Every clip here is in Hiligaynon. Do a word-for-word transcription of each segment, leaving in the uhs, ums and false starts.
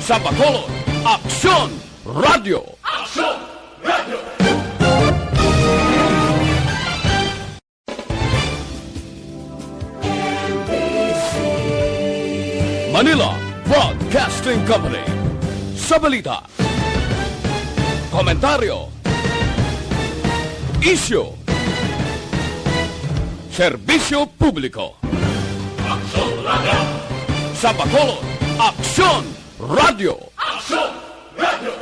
Sa Bacolod, Aksyon Radio. Aksyon Radio. Manila Broadcasting Company. Sa balita, komentaryo, isyu, serbisyo publiko. Aksyon Radio. Sa Bacolod, Aksyon Radio. Aksyon Radio.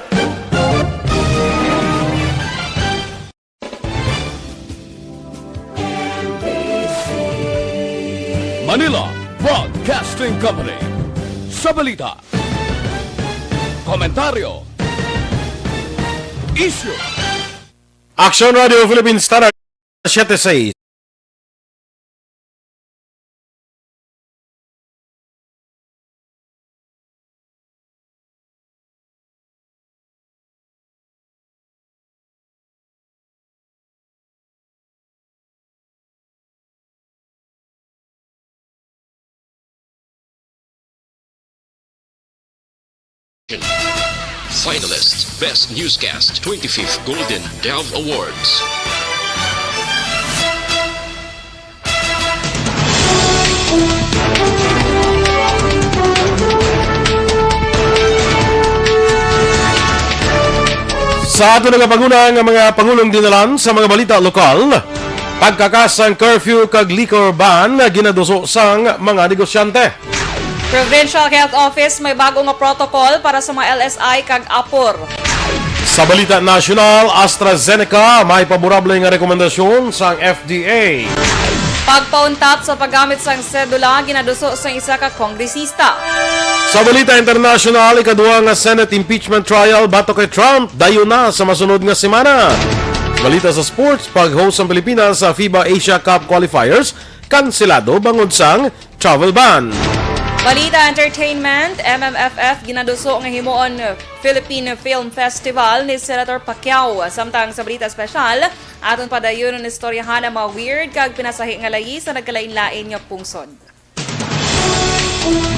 Manila Broadcasting Company. Sa balita, komentaryo, isyu. Aksyon Radio Philippine Standard siyete seis. Finalists, Best Newscast, twenty-fifth Golden Dove Awards. Sa ato nagapanguna nga mga pangulong dinalan sa mga balita lokal, pagkakas sang curfew kag liquor ban ginaduso sang mga negosyante. Provincial Health Office may bago nga protocol para sa mga L S I kag apor. Sa balita nasyonal, AstraZeneca may paborable nga rekomendasyon sang F D A. Pagpauntat sa paggamit sang sedula ginaduso sang isa ka kongresista. Sa balita internasyonal, ikaduha nga Senate impeachment trial batok kay Trump dayon na sa masunod nga semana. Balita sa sports, pag-host ang Pilipinas sa FIBA Asia Cup qualifiers, kanselado bangod sang travel ban. Balita entertainment, M M F F ginaduso nga himuon Philippine Film Festival ni Senator Pacquiao. Samtang sa balita espesyal, aton padayunon istoryahan ang mga weird kag pinasahi nga layi sa nagkalain-lain nga pungsod.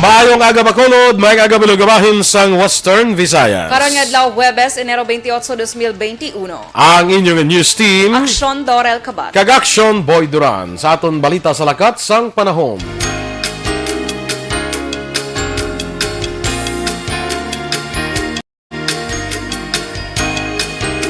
Maayong aga, Bacolod, maayong aga, Balugabahin sang Western Visayas. Karon nga adlaw, Huwebes, Enero twenty-eight, dos mil twenty-one. Ang inyong news team, Aksyon Dorel Kabat kag Aksyon Boy Duran, sa aton balita sa lakat sang panahon.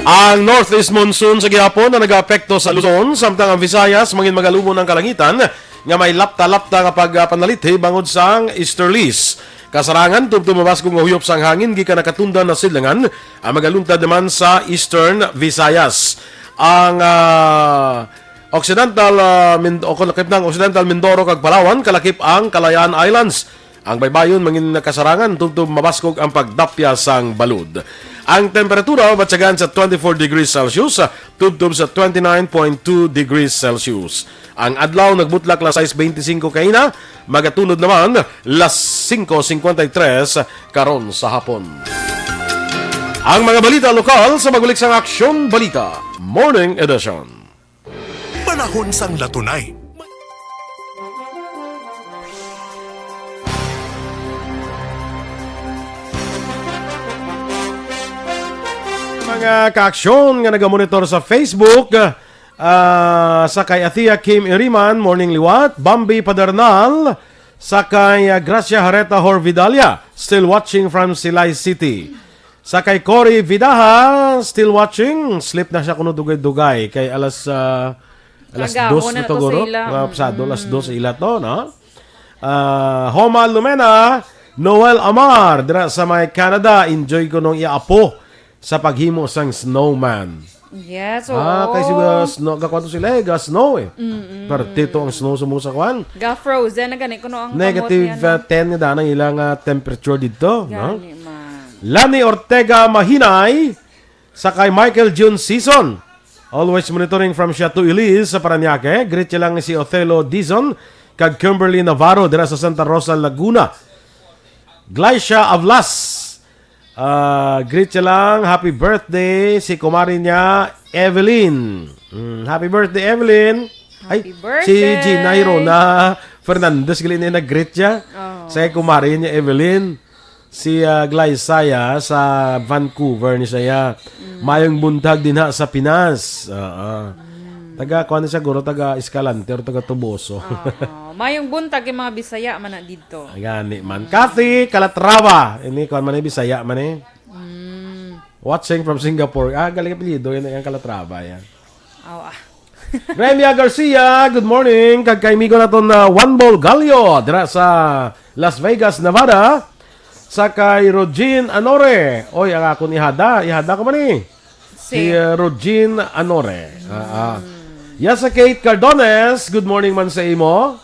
Ang northeast monsoon sa gihapon na nagaapekto sa Luzon, samtang ang Visayas mangin magalumon ang kalangitan nga may lapta-lapta nga pagpanalithi bangod sang easterlies. Kasarangan tubtob mabaskog nga huyop sang hangin gikan nakatundan na sidlangan ang magaluntad naman sa Eastern Visayas. Ang, ah, Occidental, ah, Mind-, o kon lakip na ang Occidental Mindoro kag Palawan, kalakip ang Kalayaan Islands. Ang baybayon mangin nakasarangan tubtob mabaskog ang pagdapya sang balod. Ang temperatura batyagan sa twenty-four degrees Celsius, ah, tubtob sa twenty-nine point two degrees Celsius. Ang adlaw nagbutlak las sais beintisinko kaina, magatunod naman las singko singkwenta y tres karon sa hapon. Ang mga balita lokal sa magulik sang Aksyon Balita Morning Edition. Panahon sang latunay. Mga kaaksyon nga nagamonitor sa Facebook, ah, sa kay Athea Kim Iriman, morning liwat, Bambi Padernal, sa kay, ah, Gracia Hareta Horvidalia, still watching from Silay City. Sa kay Cory Vidaha, still watching, sleep na siya kuno dugay-dugay kay alas, ah, alas Aga, dos una na na to to, sa Guro. Ila. Mga pasado, alas Mm. dos sa ila to, no? Ah, Homa Lumena, Noel Amar, dira sa may Canada, enjoy ko nung iya apo sa paghimo sang snowman. Yes, Ah, oo. kay si, uh, snow, gakuan to sila eh, ga snow eh. Mm-mm. Pero tito ang snow sa mga sa kwan. Ga frozen na gani kuno ang Negative, kamot niya, uh, no? ten nga daan ang ilang, uh, temperature dito, no? Gani man. Lani Ortega Mahinay, sa kay Michael June Season. Always monitoring from Chateau Elise sa Parañaque. Greet siya lang si Othello Dizon kag Kimberly Navarro dira sa Santa Rosa, Laguna. Glycia Avlas. Ah, greet siya lang, happy birthday, si kumari niya, Evelyn. Mm, happy birthday, Evelyn. Ay, Happy si birthday. Gina Hirona Fernandez, gali niya nag-greet siya. Oh. Sa kumari niya, Evelyn. Si, ah, Glycia sa Vancouver ni siya. Mm. Mayong buntag dinha sa Pinas. Ah, ah. Mm. Taga, kuwan ni siya, guro, taga Escalante or taga Toboso. Oo. Mayong buntag yung mga Bisaya man na dito. Gani man. Mm. Kathy Calatrava. Ini, kuwan man eh, Bisaya man eh. Mm. Watching from Singapore. Ah, galing apelyido. Yan ang Calatrava, yan. Aw, ah. Remia Garcia, good morning. Kag kay amigo naton na Juan Bolgallo, dira sa Las Vegas, Nevada. Sa kay Rogin Anore. Oy, ang akon ihada. Ihada ko man eh. Si, Si uh, Rogin Anore. Ah, ah. Yasa Kate Cardones, good morning man sa imo.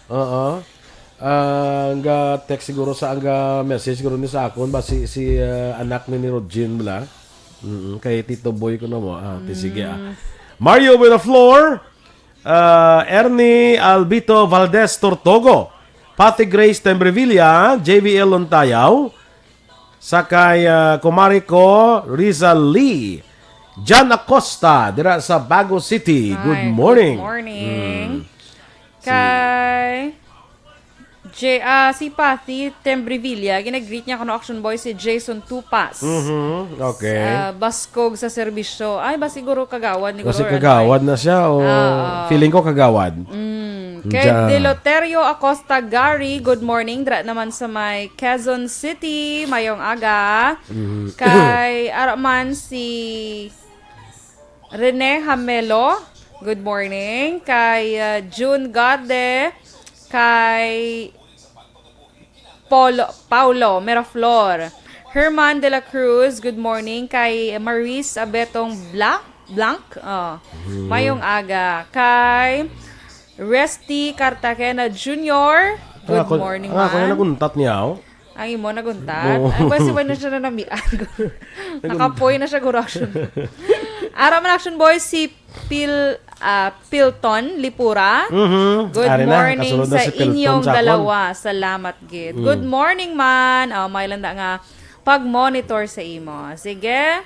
Oo. Ah, ang ga-text siguro sa, ang ga-message siguro ni sa akon ba si, si, ah, anak ni, ni Rogin bala. Mm, kay Tito Boy ko na mo. Ah, ti-, sige, ah. Mm. Mario Buenaflor, ah, Ernie Albito Valdez Tortogo, Patty Grace Tembrevilla, J V L Lontayaw, sa kay, ah, kumari ko, Rizal Lee, John Acosta, dira sa Bago City. Good Ay, morning. Good morning. Mm. Si Kay J-, ah, si Patty Tembrevilla, ginag-greet niya kuno, Action Boy, si Jason Tupas. Mhm, okay. Sa Baskog sa serbisyo. Ay, ba siguro kagawad ni Kasi Guro, kagawad na siya, o Ah, ah. feeling ko kagawad. Mm. Kay Diyan. Deloterio Acosta Gary, good morning. Dra naman sa may Quezon City, mayong aga. Mhm. Kay ara man si Rene Hamelo, good morning. Kay, uh, June Gade, kay Paulo, Paulo Miraflor. Herman de la Cruz, good morning. Kay Maris Abetong Blanc, Blanc, oh, Mhm. mayong aga. Kay Resty Cartagena Junior, good Ah, ako, morning, ah, ako man. na naguntat niya, oh. Ang imo naguntat? Oo. Ay, basi wala na siya nanamian. Nakapoy na siya, guro, Action. Ara man, Action Boy, si Pil-, ah, Pilton Lipura. Mhm. Good Ari na, morning kasunod na sa si Pilton inyong sa akon. dalawa. Salamat gid. Mm. Good morning man. Oh, may landa nga pag-monitor sa imo. Sige.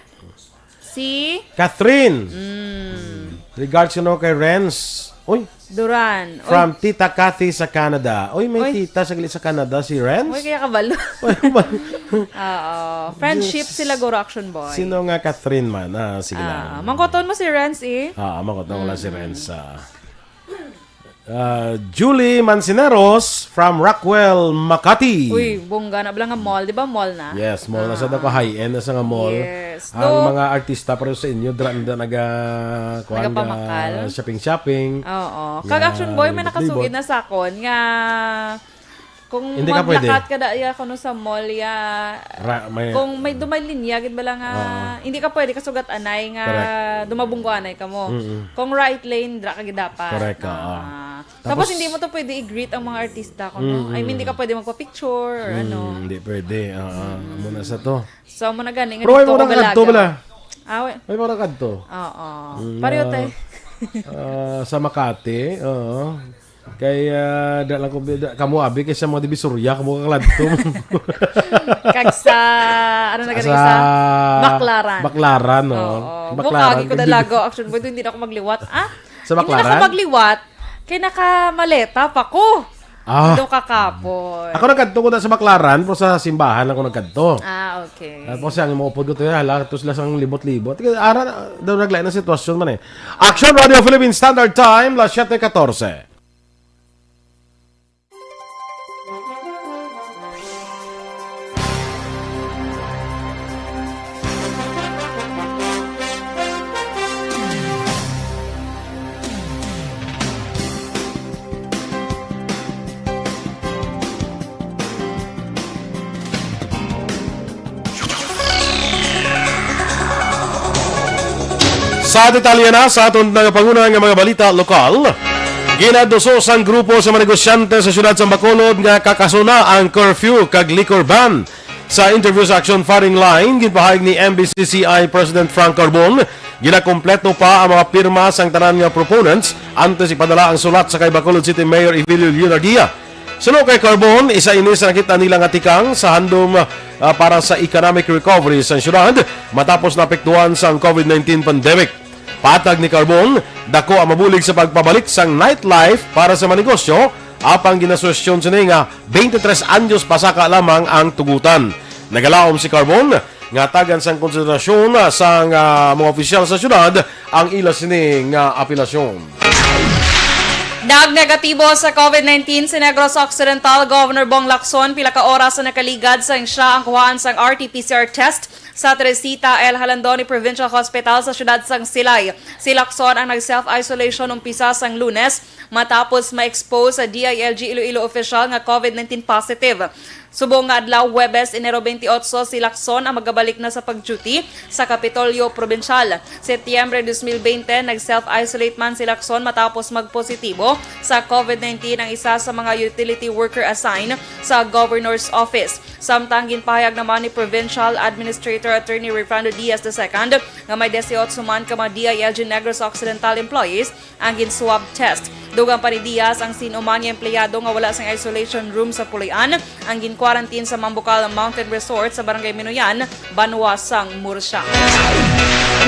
Si Catherine. Mm. Regards, you know, kay Renz. Uy, Duran. Uy. From Tita Cathy sa Canada. Uy, may Uy. tita sa gali sa Canada, si Renz? Uy, kaya kabalo. Uy, ba- Oo. Friendship Yes. sila, guro, Action Boy. Sino nga Catherine man? Ah, sige Ah, lang. mangkoton mo si Renz, eh. Ah, mangkoton ko lang si Mm. Renz, ah. Ah, Julie Mancineros from Rockwell, Makati. Uy, bongga na bala nga mall. Di ba mall na? Yes, mall na sa Ah. dako, high-end na sa nga mall. Yes. Ang Do- mga artista pareho sa inyo, dra na naga, kuwan, Nagapamakal? ga shopping-shopping. Oo. Kag Yeah, Action Boy, may libot-libot. nakasugid na sa akon nga kung Hindi ka pwede. maglakat ka da, ya, kuno sa mall, ya, Ra-, may kung may dumay linya, gid bala nga, Oo. hindi ka pwede kasugat anay nga Correct. dumabunggo anay ka mo. Mm-mm. Kung right lane, dra ka gid dapat. Correct, oo. Ah. Tapos, Tapos hindi mo to pwede i-greet ang mga artista ko, no? I mean, hindi ka Mm-mm. pwede magpa-picture or Mm, ano. hindi pwede. Oo. Mm. Amo na sa to. So, amo na gani nga Pero may dito mga ko nakadto galaga. bala. Ah, we- May mga nakadto. Oo. Mm, Pareho ah, tayo. ah, sa Makati, oo. Kay, ah, da lang ko, da, kamo abi kay sa mga Divisoria, kamo kakladto. Kag sa, ano na gani, Sa sa Baclaran. Baclaran, no? Oo. Baclaran, Bukagi ko kag dalago, Divis- Action Boy, hindi na ako magliwat. Ah? Sa Hindi na ako Baclaran? magliwat. Kay nakamaleta pa ko. Ah. Do ka kapoy. Ako nagkadto ko na sa Baclaran, pero sa simbahan ako nagkadto. Ah, okay. Tapos ang mga upod ko to, hala, ito sila sang libot-libot. Ara, daw naglain ang sitwasyon man eh. Action Radio Philippine Standard Time, las siete catorce. Sa detalye na sa aton nagapanguna nga mga balita lokal, ginaduso sang grupo sa mga negosyante sa siyudad sa Bacolod nga kakasuna ang curfew kag liquor ban. Sa interview sa Action Firing Line, ginpahayag ni M B C C I President Frank Carbon, ginakompleto pa ang mga pirma sang tanan nga proponents antes ipadala ang sulat sa kay Bacolod City Mayor Evelio Leonardia. Suno kay Carbon, isa ini sa nakita nila nga tikang sa handom, ah, para sa economic recovery sa siyudad matapos naapektuhan sang COVID nineteen pandemic. Patag ni Carbon, dako ang mabulig sa pagpabalik sang nightlife para sa mga negosyo Apang ginasuwestyon sini nga twenty-three anyos pasaka lamang ang tugutan. Nagalaom si Carbon nga tagan sang konsiderasyon sang, ah, mga opisyal sa syudad ang ila sini nga apelasyon. Nagnegatibo sa COVID nineteen si Negros Occidental Governor Bong Lacson pila ka oras sa nakaligad sang siya ang kuhaan sang R T P C R test sa Teresita L. Jalandoni Provincial Hospital sa siyudad sang Silay. Si Lacson ang nag-self-isolation umpisa sang Lunes matapos ma-expose sa D I L G Iloilo official nga COVID nineteen positive. Subong nga adlaw, Huwebes, Enero twenty-eight, si Lacson ang magabalik na sa pag-duty sa Kapitolyo Probinsyal. Setyembre dos mil bente, nag-self-isolate man si Lacson matapos magpositibo sa COVID nineteen ang isa sa mga utility worker assigned sa Governor's Office. Samtang ginpahayag naman ni Provincial Administrator Attorney Rayfrando Diaz the second nga may dieciocho man ka mga D I L G Negros Occidental employees ang gin-swab test. Dugang pa ni Diaz, ang sin-uman nga empleyado nga wala sang isolation room sa Puloy-an ang gin-quarantine sa Mambucal Mountain Resort sa Barangay Minuyan, banwa sang Murcia.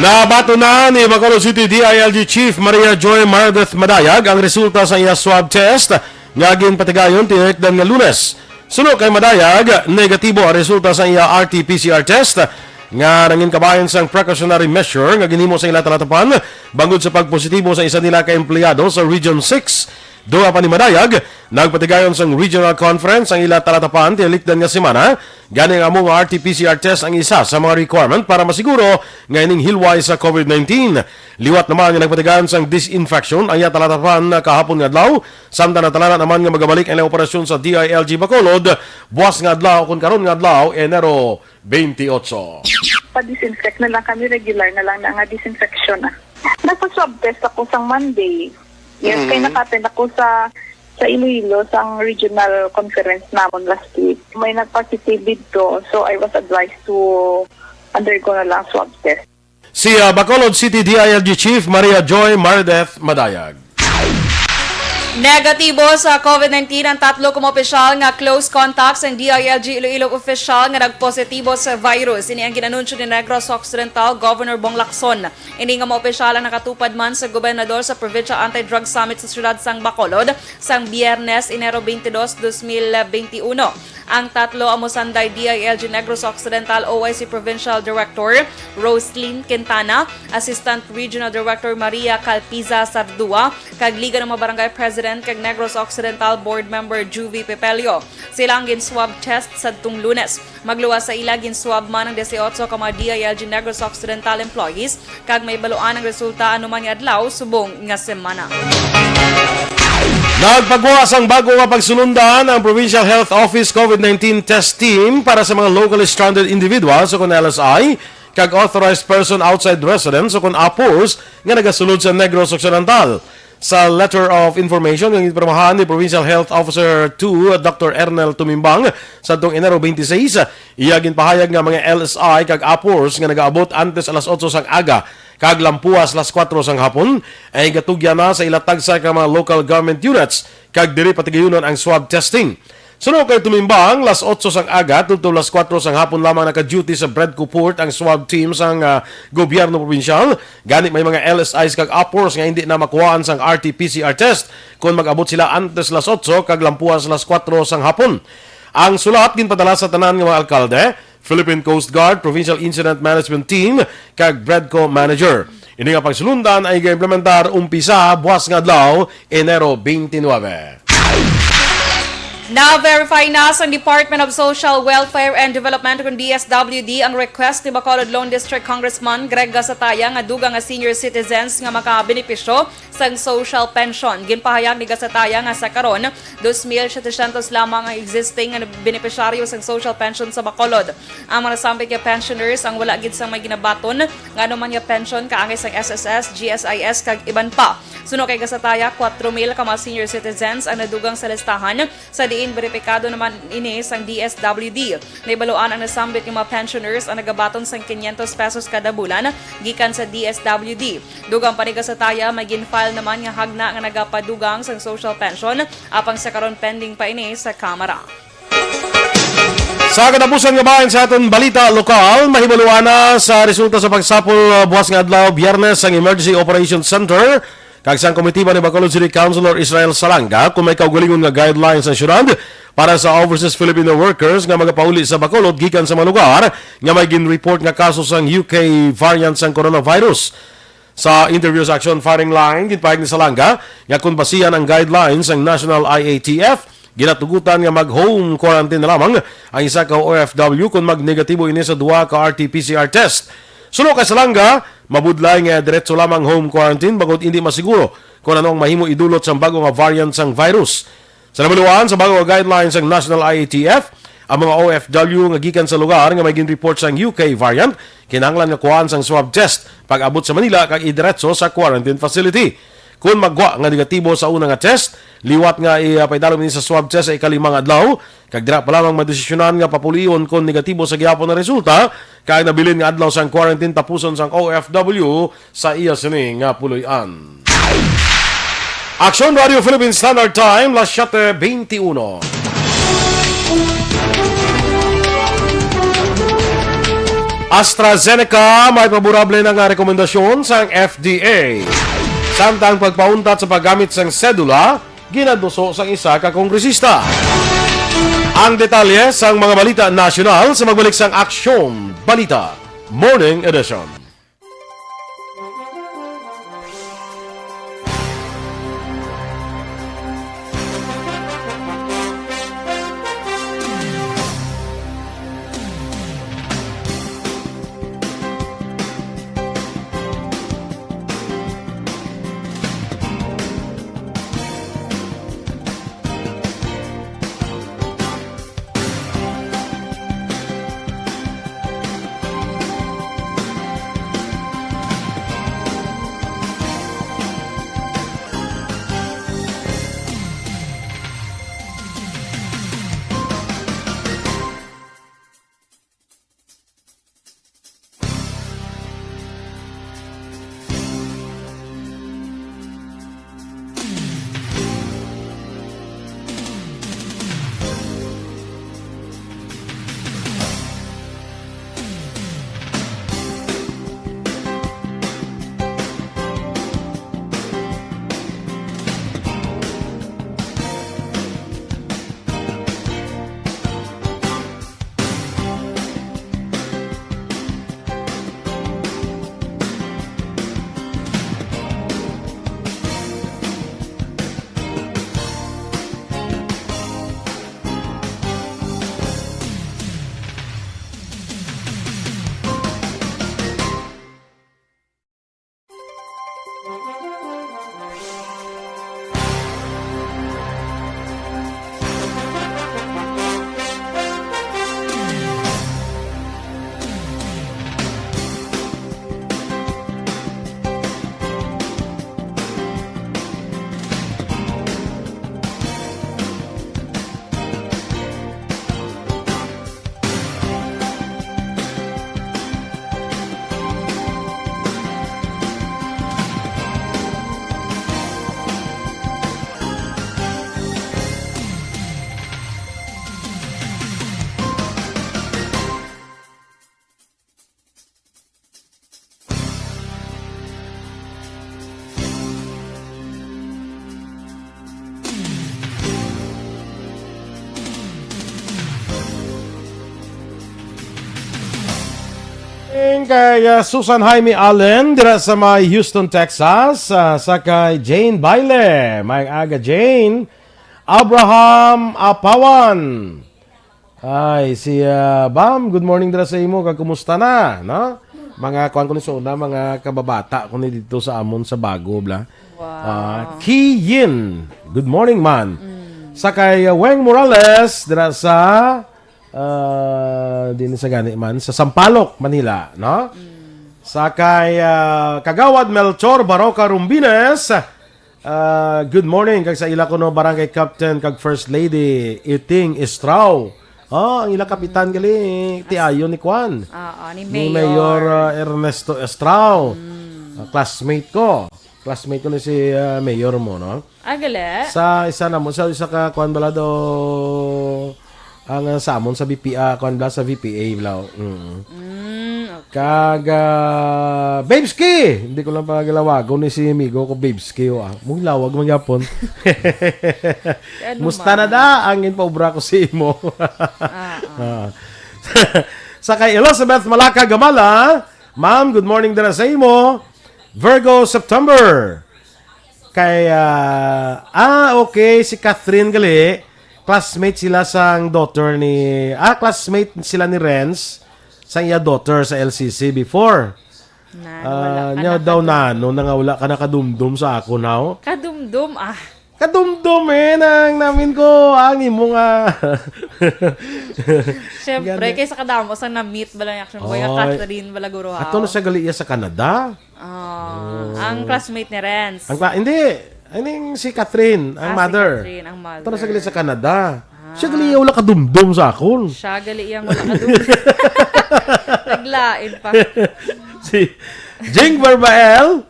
Nabaton na ni Bacolod City D I L G Chief Maria Joy Mardeth Madayag ang resulta sa iya swab test nga ginpatigayon tinikdan nga Lunes. Suno kay Madayag, negatibo ang resulta sa iya R T P C R test nga nangin kabahin sang precautionary measure nga ginhimo sa ila talatapan bangod sa pagpositibo sa isa nila ka empleyado sa Region six. Duha pa ni Madayag, nagpatigayon sang regional conference ang ila talatapan tinikdan nga semana. Gani ang amo nga R T P C R test ang isa sa mga requirement para masiguro nga ining hilway sa COVID nineteen. Liwat naman nga nagpatigayon sang disinfection ang iya talatapan kahapon nga adlaw, samtang natalana naman nga magabalik ang operasyon sa D I L G Bacolod buwas nga adlaw, kun karon nga adlaw, Enero twenty-eight. Pa-disinfect na lang kami, regular na lang na nga disinfection ah. Nagpa-swab test ako sa Monday. Yes, kay naka-attend ako sa sa Iloilo sang regional conference namon last week. May nag-positive dito, so I was advised to undergo na lang swab test. Si ah, Bacolod City D I L G Chief Maria Joy Mardeth Madayag. Negatibo sa COVID nineteen ang tatlo ka mga opisyal nga close contacts sang D I L G Iloilo official nga nagpositibo sa virus. Ini ang ginanunsyo ni Negros Occidental Governor Bong Lacson. Ini nga mga opisyal ang nakatupad man sa gobernador sa Provincial Anti-Drug Summit sa siyudad sang Bacolod sang Biyernes, Enero twenty-two, twenty twenty-one. Ang tatlo amo sanday D I L G Negros Occidental O I C Provincial Director Roslyn Quintana, Assistant Regional Director Maria Calpiza Sardua, kag Liga ng mga Barangay President kag Negros Occidental Board Member Juvie Pepelio. Sila ang gin-swab test sadtong Lunes. Magluwas sa ila, gin-swab man ang dieciocho ka mga D I L G Negros Occidental employees, kag mahibaluan ang resulta anuman nga adlaw subong nga semana. Nagpagwa sang bago nga pagsulundan ang Provincial Health Office COVID nineteen Test Team para sa mga locally stranded individuals o kon L S I kag authorized person outside residence o kon APORS nga nagasulod sa Negros Occidental. Sa letter of information nga ginpirmahan ni Provincial Health Officer two, Doctor Ernel Tumimbang, sadtong Enero twenty-six, iya ginpahayag nga mga L S I kag APORS nga nagaabot antes alas otso sang aga kag lampuas las kuwatro sang hapon ay gatugyan na sa ila tagsa ka mga local government units kag diri patigayunon ang swab testing. Suno kay Tumimbang, las otso sang aga tubtob las kuwatro sang hapon lamang naka-duty sa Bredco Port ang swab team sang ah, gobyerno probinsyal. Gani may mga L S Is kag APORS nga hindi na makuhaan sang R T P C R test kon mag-abot sila antes las otso kag lampuas las kuwatro sang hapon. Ang sulat ginpadala sa tanan nga mga alkalde, Philippine Coast Guard, Provincial Incident Management Team, kag Bredco Manager. Ini nga pagsulundan ay ga-implementar umpisa buwas nga adlaw, Enero twenty-nine. Na-verify na sang Department of Social Welfare and Development, kun D S W D, ang request ni Bacolod Lone District Congressman Greg Gasataya nga dugang nga senior citizens nga makabenepisyo sang social pension. Ginpahayag ni Gasataya nga sa karon, dos mil setecientos lamang ang existing nga benepisyaryo sang social pension sa Bacolod. Ang mga nasambit nga pensioners ang wala gid sang may ginabaton nga anuman nga pension kaangay sang S S S, G S I S, kag iban pa. Suno kay Gasataya, kuwatro mil ka mga senior citizens ang nadugang sa listahan, sa diin beripikado naman ini sang D S W D. Nahibaluan ang nasambit nga mga pensioners ang nagabaton sang quinientos pesos kada bulan gikan sa D S W D. Dugang pa ni Gasataya, may gin-file naman nga hagna nga nagapadugang sang social pension, apang sa karon pending pa ini sa Kamara. Sa katapusan nga bahin sa aton balita lokal, mahibaluan na sa resulta sa pagsapol, uh, buwas nga adlaw, Biyernes, ang Emergency Operations Center Kag sang komitiba ni Bacolod City Councilor Israel Salanga, kung may kaugalingon nga guidelines sa syudad para sa overseas Filipino workers nga magapauli sa Bacolod gikan sa mga lugar nga may gin-report nga kaso sang U K variant sang coronavirus. Sa interview sa Action Firing Line, ginpahayag ni Salanga nga kung basihan ang guidelines sang National I A T F, ginatugutan nga mag-home quarantine na lamang ang isa ka O F W kung magnegatibo ini sa duha ka R T P C R test. Suno kay Salanga, mabudlay nga diretso lamang home quarantine bangod indi masiguro kung ano ang mahimo idulot sang bago nga variant sang virus. Sa nabaluan, sa bago nga guidelines sang National I A T F, ang mga O F W nga gikan sa lugar nga may gin-report sang U K variant, kinahanglan nga kuhaan sang swab test pag-abot sa Manila kag idiretso sa quarantine facility. Kon magwa nga negatibo sa una nga test, liwat nga ipaidalom ini sa swab test sa ikalima nga adlaw, kag dira pa lamang madesisyonan nga papulion kon negatibo sa gihapon nga resulta, kag nabilin nga adlaw sang quarantine tapuson sang O F W sa iya sini nga puloy-an. Aksyon Radio Philippine Standard Time, las siete veintiuno. AstraZeneca may paborable na nga rekomendasyon sang F D A, samtang pagpauntat sa paggamit sang sedula ginaduso sang isa ka kongresista. Ang detalye sang mga balita nasyonal sa magbalik sang Aksyon Balita Morning Edition. Kay, ah, Susan Jaime Allen dira sa may Houston, Texas, ah, sa kay Jane Baile. May aga, Jane. Abraham Apawan. Ay, si, ah, Bam, good morning dira sa imo, kag kumusta na, no? Mga kuan ko ni sa una, mga kababata ko ni dito sa amon sa bago, bla. Wow. Ah, Kiyin, good morning, man. Mm. Sa kay, ah, Weng Morales, dira sa, ah, din sa gani man, sa Sampaloc, Manila, no? Mm. Sa kay, ah, Kagawad Melchor Baroca Rumbines, ah, good morning, kag sa ila kuno barangay captain kag first lady, Iting Estrao. Oh, ang ila kapitan gali, ti ayo ni Kwan. Oo, ni Ni Mayor. Mayor, ah, Ernesto Estrao. Mm. Ah, classmate ko. Classmate ko ni si, ah, Mayor mo, no? Ah, gali? Sa isa na mo, sa isa ka, Kwan bala do, ang, ah, sa amon sa B P A, Kwan bala sa V P A bala. Mm. Mm, Kag, ah, Babes Ki! Hindi ko lang pagalawagon ni si amigo ko, Babes Ki, oh, ah. Mong lawag man yapon. Ano Musta na man? Da? Ang ginpaubra ko sa imo. Ah, ah. Ah. Sa kay Elizabeth Malaka Gamala, Ma'am, good morning dira sa imo. Virgo, September. Kay, ah, ah, okay, si Catherine gali, classmate sila sang daughter ni, ah, classmate sila ni Renz, sang iya daughter sa L C C before. Na, Ah, wala ka nya daw nakadumdum. Nano na nga wala ka nakadumdum sa akon, haw? Kadumdum, ah. Kadumdum, eh, nang namin ko, ang imo nga. Siyempre, Gani. Kaysa kadamo sang na-meet bala ni Action Boy, nga Oy. Catherine bala guro, Ato na haw. Siya gali iya sa Canada. Ah, Oh. Ang classmate ni Renz. Ang kla-, hindi. Aning si Catherine, ang Ah, si mother. Catherine, ang mother. Ito na sa gali sa Canada. Ah. Siya gali iya wala kadumdum sa akon. Siya gali iyang wala kadumdum. Naglain pa. Si Jing Barbael,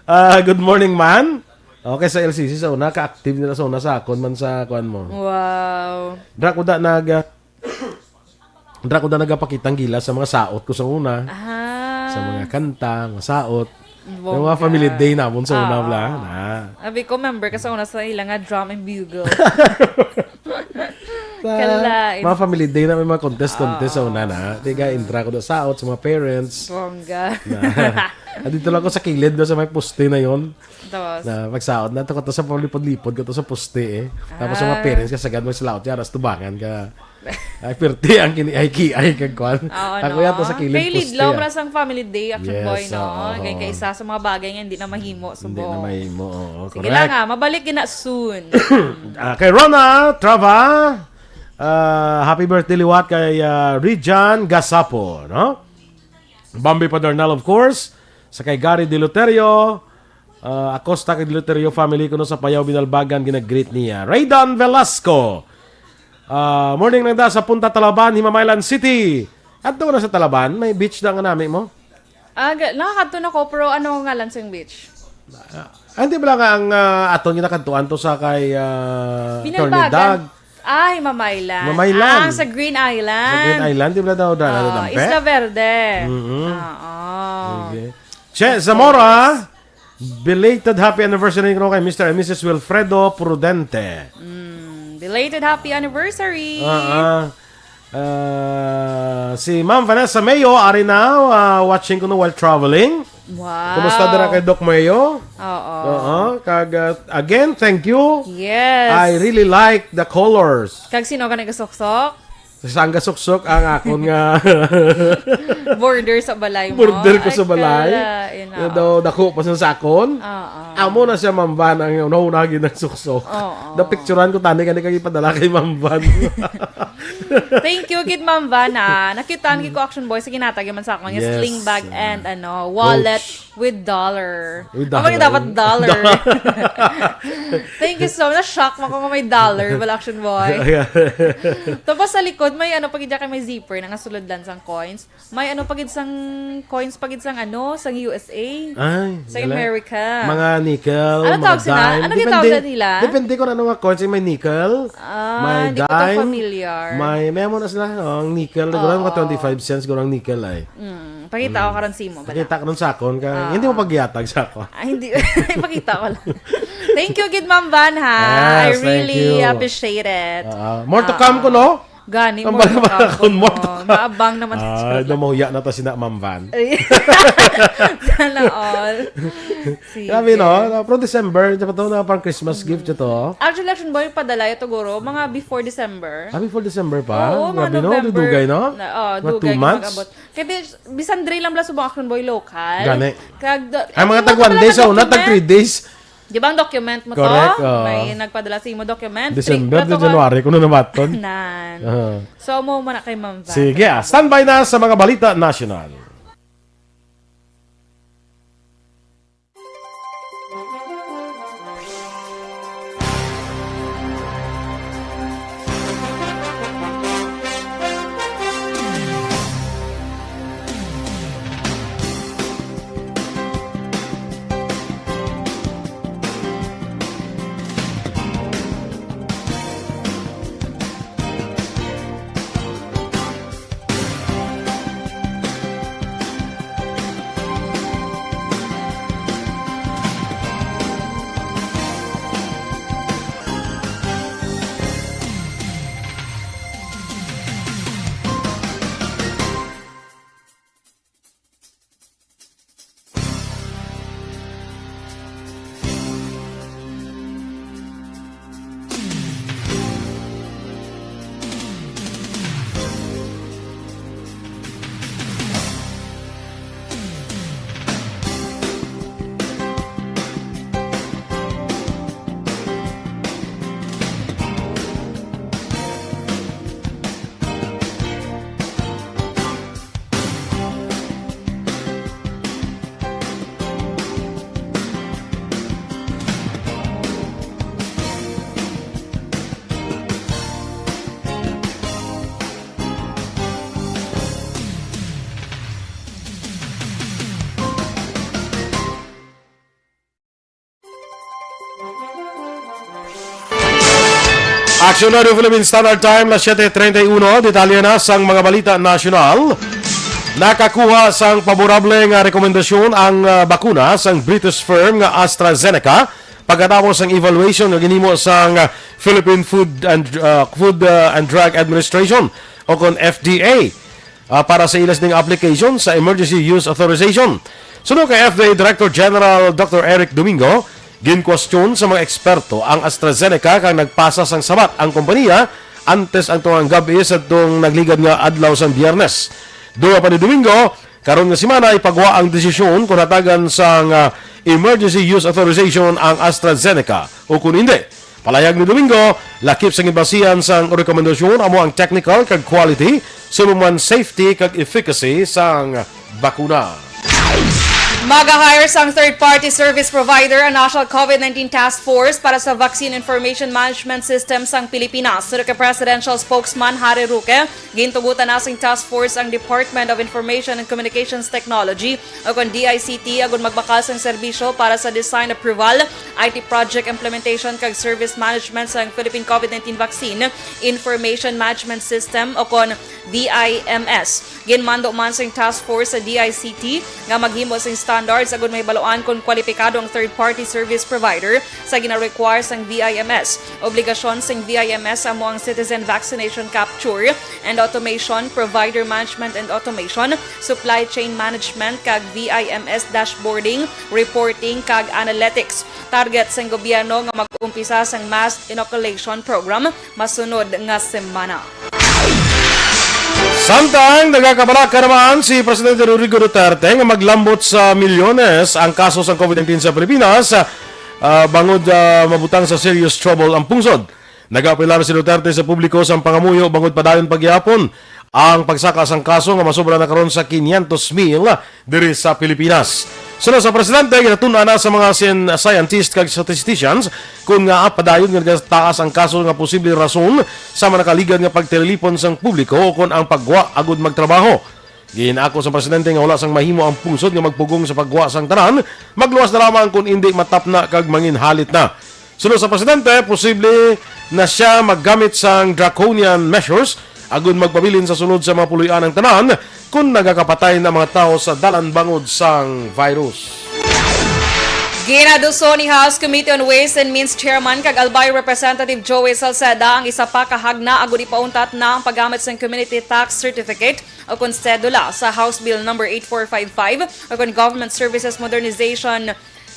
ah, good morning, man. Okay, sa L C C, sa una, ka-active nila sa una, sa akon man sa kuan mo. Wow. Dra ko da nag, ah, Dra ko na nagapakita ang gilas sa mga saot ko sa una. Ah. Sa mga kanta, mga saot. Bongga. Yung mga family day namon sa una, Oo. Bla, na. Abi ko, member ka sa una sa ila nga drum and bugle. Sa Kalain. Mga family day na may mga contest-contest sa Oo. Una na. Tiga, intra ko na saot sa mga parents. Bongga. Na. Andito lang ko sa kilid, no, sa may poste na yon. Tapos? Na magsaot na to, kato sa palipod-lipod, kato sa poste, eh. Tapos yung mga Ah. Parents, kasagad, magsilaot yan, aras tubangan ka. Ay, pirti ang kini-, ay, ki-, ay, kagkuan. Oo, Ako no? Yan to sa kilid Kay poste, Lidlaw, ah. Maras ang family day, Action Yes, Boy, no? Oo. Kay kaisa sa mga bagay nga hindi na mahimo, Hindi subong. Na mahimo, oo, Sige correct. Lang, ah. Mabalik gina soon. Ah, kay Rona Trava, ah, happy birthday liwat kay, ah, Rijan Gasapo, no? Bambi Padernal, of course. Sa kay Gary Deloterio, ah, Acosta kay Deloterio family kuno sa Payaw, Binalbagan, ginag-greet niya. Raydan Velasco. Ah, morning lang da sa Punta Talaban, Himamaylan City. Adto na sa Talaban, may beach da nga nami mo? Ah, ga-, nakakadto na ko, pero ano ngalan sang beach? Ah, hindi bala nga ang, ah, aton ginakadtuan to sa kay, ah, Binalbagan. Attorney Doug? Ah, Himamaylan. Himamaylan. Ah, sa Green Island. Sa Green Island, di ba daw da-, Ah, da-, dampe? Isla Verde. Mm-mm. Ah, ah. Sige. Che Zamora, belated happy anniversary ko kay Mister and Missus Wilfredo Prudente. Mm, belated happy anniversary. Ah, ah. Ah, si Ma'am Vanessa Mayo, ari na, ah, watching ko no while traveling. Wow. Kumusta dira kay Doc Mayo? Oo. Oo. Kag, ah, again, thank you. Yes. I really like the colors. Kag sino ka nagasuksok? Sa saan gasuksok ang akon nga Border sa balay mo? Border ko Ay, sa balay. Kalain, Nga oo. Daw, dako pa sa sakon. Oo. Amo na siya, Ma'am Van, ang unahuna gid nagsuksok. Oo. Napicturan ko tani kani kag ipadala kay Ma'am Van. Thank you gid, Ma'am Van, ha. Nakitaan gid ko, Action Boy, sa ginatag man sa akon nga Yes. sling bag and, ano, wallet Coach. With dollar. With Ako dollar. Dapat dollar. Thank you so much. Na-shock man ko nga may dollar. Wala, Action Boy. Tapos sa likod, may ano pa gid dyan, may zipper na nga sulod lang sang coins. May ano pa gid sang coins pa gid sang ano, sang U S A. Ay, Sa galing. America. Mga nickel, Ano mga tawag sila? dime. Ano gitawag Depende, nila? Depende kung ano nga coins. May nickel, Ah, may hindi ko to dime, familiar. may, may amo na sila. Oh, ang nickel, siguro mga Oo. twenty-five cents, siguro ang nickel ay. Mm, pakita ko Mm. karon sa imo, bala. Pakita ko nun sa akon, ka, Ah. hindi mo pagyatag sa ako. Ah, hindi. Pakita ko lang. Thank you gid, Ma'am Van, ha? Yes, I thank really you. appreciate it. Ah, more to Ah. come ko, no? Gani, Ang more to bala-bala come ko, kun more to no? come. Maabang naman Ah, siya. Dumuya na ta sina Ma'am Van. Ay. Sana all. Sige. Grabe, no? Na, pero December, siya pa to, na pang Christmas gift siya to. Actually, Action Boy, padala ito, guro. Mga before December. Ah, before December pa? Oo, mga Grabe, no? November. Dudugay, no? Na, oh, Mga dugay two months? Mag-abot. Kaya di, bisan diri lang bala subong Action Boy local. Gani. Kag, da-, Ay, mga ano, tag one wala day sa ka una, tag document? Three days. Di ba ang document mo to? Correct, oh. May nagpadala sa imo document? December Three, to to ka- January, kuno na maton. Nan. Ah. So, mo muna kay Ma'am Van. Sige, ah, standby na sa mga balita nasyonal. Aksyon Radio Philippine Standard Time, las siete treinta y uno. Detalye na sang mga balita nasyonal. Nakakuha sang paborable nga rekomendasyon ang, ah, bakuna sang British firm nga AstraZeneca pagkatapos sang evaluation nga ginhimo sang, ah, Philippine Food and, ah, Food, ah, and Drug Administration o kon F D A, ah, para sa ila sining application sa emergency use authorization. Suno kay F D A Director General Doctor Eric Domingo, ginkwestiyon sa mga eksperto ang AstraZeneca kag nagpasa sang sabat ang kompanya antes ang tungang gab-i sa tong nagligad nga adlaw sang Biyernes. Dugang pa ni Domingo, karon nga semana ipagwa ang desisyon kon hatagan sang, ah, emergency use authorization ang AstraZeneca o kon hindi. Palayag ni Domingo, lakip sa ginbasihan sang rekomendasyon amo ang technical kag quality, subong man safety kag efficacy sang bakuna. Mag-hire sang third-party service provider ang National COVID nineteen Task Force para sa Vaccine Information Management System sang Pilipinas. Suno kay Presidential Spokesman Harry Roque, gintugutan na sing task force ang Department of Information and Communications Technology o kon D I C T agud magbakal sang serbisyo para sa design approval, I T project implementation kag service management sang Philippine COVID nineteen Vaccine Information Management System o kon V I M S. Ginmando man sing task force sa D I C T nga maghimo sing standards agud mahibaluan kon kwalipikado ang third-party service provider sa gina-require sang V I M S. Obligasyon sing V I M S amo ang citizen vaccination capture and automation, provider management and automation, supply chain management, kag V I M S dashboarding, reporting, kag analytics. Target sang gobyerno nga mag-umpisa sang mass inoculation program masunod nga semana. Samtang nagakabalaka naman si Presidente Rodrigo Duterte nga maglambot sa milyones ang kaso sang COVID nineteen sa Pilipinas, ah, bangod, ah, mabutang sa serious trouble ang pungsod. Nagaapelar si Duterte sa publiko sang pangamuyo bangod padayon pa gihapon ang pagsaka sang kaso nga masobra na karon sa quinientos mil diri sa Pilipinas. Suno sa presidente, ginatun-an na sa mga sien-, scientist kag statisticians kon ngaa padayon nga nagataas ang kaso nga posible rason sa mga nakaligad nga pagtililipon sang publiko o kon ang pagwa agud magtrabaho. Ginako sang presidente nga wala sang mahimo ang pungsod nga magpugong sa pagwa sang tanan, magluwas na lamang kon indi matapna kag manginhalit na. Suno sa presidente, posible na sia maggamit sang draconian measures agud magpabilin sa sulod sa mga puloy-an ang tanan kon nagakapatay na mga tawo sa dalan bangod sang virus. Ginaduso ni House Committee on Ways and Means Chairman kag Albay Representative Joey Salceda ang isa pa ka hagna agud ipauntat na ang paggamit sang Community Tax Certificate o kon sedula sa House Bill number eight four five five o kon Government Services Modernization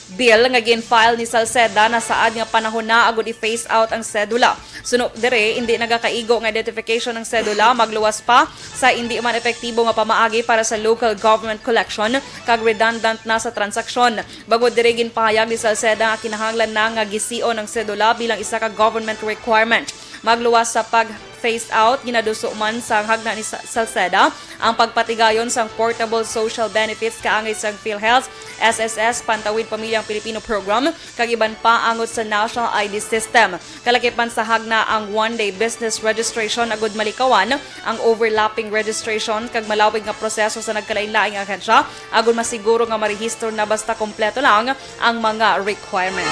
Bill nga gin-file ni Salceda na saad nga panahon na agud i-phase out ang sedula. Suno diri, indi nagakaigo nga identification ang sedula, magluwas pa sa indi man epektibo nga pamaagi para sa local government collection kag redundant na sa transaksyon. Bangod diri, ginpahayag ni Salceda nga kinahanglan na nga gision ang sedula bilang isa ka government requirement. Magluwas sa pag-phase out, ginaduso man sa hagna ni Sa-, Salceda ang pagpatigayon sang portable social benefits kaangay sang PhilHealth, S S S, Pantawid Pamilyang Pilipino Program, kag iban pa angot sa National I D System. Kalakip man sa hagna ang one-day business registration agud malikawan ang overlapping registration kag malawig nga proseso sa nagkalainlaing ahensya agud masiguro nga marehistro na basta kompleto lang ang mga requirements.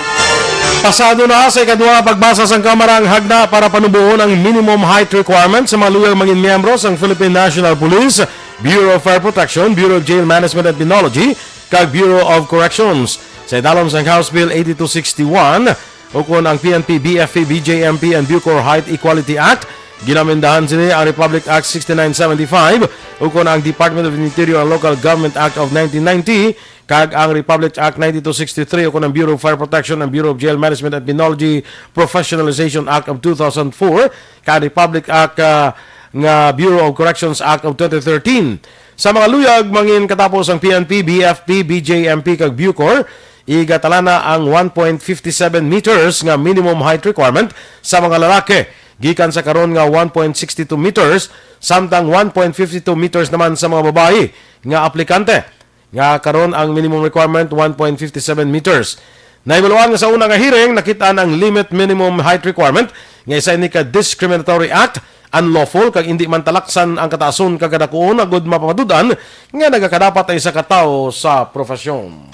Pasado na sa ikaduha nga pagbasa sang Kamara ang hagna para panubohon ang minimum height requirement sa mga luyag mangin miyembro sang Philippine National Police, Bureau of Fire Protection, Bureau of Jail Management and Penology, kag Bureau of Corrections. Sa idalom sang House Bill eighty-two sixty-one, ukon ang P N P, B F P, B J M P, and Bucor Height Equality Act, ginamendahan sini ang Republic Act sixty-nine seventy-five, ukon ang Department of Interior and Local Government Act of nineteen ninety, kag ang Republic Act ninety-two sixty-three, ukon ang Bureau of Fire Protection and Bureau of Jail Management and Penology Professionalization Act of two thousand four, kag Republic Act, ah, nga Bureau of Corrections Act of twenty thirteen. Sa mga luyag, mangin katapos ang P N P, B F P, B J M P, kag Bucor, igatalana ang one point fifty seven meters nga minimum height requirement sa mga lalaki, gikan sa karon nga one point sixty two meters, samtang one point fifty two meters naman sa mga babayi nga aplikante, nga karon ang minimum requirement one point fifty seven meters. Nahibaluan nga sa una nga hearing, nakit-an ang limit minimum height requirement nga isa ini ka discriminatory act, unlawful, kag indi man talaksan ang kataason kag kadakuon agud mapamadud-an nga nagakadapat ang isa ka tawo sa profesyon.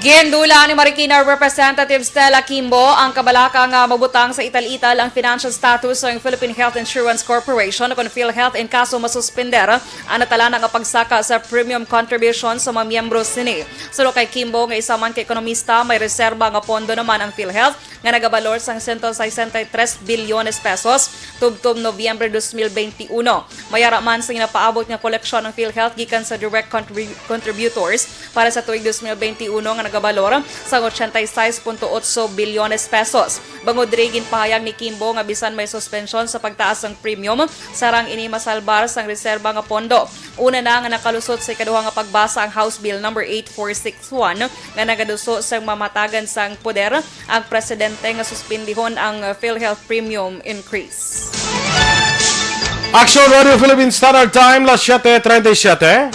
Gindula ni Marikina Representative Stella Kimbo ang kabalaka nga mabutang sa ital-ital ang financial status sang Philippine Health Insurance Corporation o kon PhilHealth in kaso masuspender ang natalana nga pagsaka sa premium contribution sa mga miyembro sini. Suno kay Kimbo nga isa man ka ekonomista, may reserba nga pondo naman ang PhilHealth nga nagabalor sang sento sesenta y tres bilyones pesos tubtob Nobyembre dos mil benti uno. May ara man sa ginapaabot nga koleksyon ang PhilHealth gikan sa direct contribu- contributors para sa tuig dos mil benti uno nga nagabalor sang ochenta y seis punto otso bilyones pesos. Bangod diri, ginpahayag ni Kimbo nga bisan may suspensyon sa pagtaas sang premium, sarang ini masalbar sang reserba nga pondo. Una na nga nakalusot sa ikaduha nga pagbasa ang House Bill number eight four six one nga nagaduso sang mamatagan sang poder ang presidente nga suspindihon ang PhilHealth premium increase. Action Radio Philippine Standard Time, las siete treinta y siete.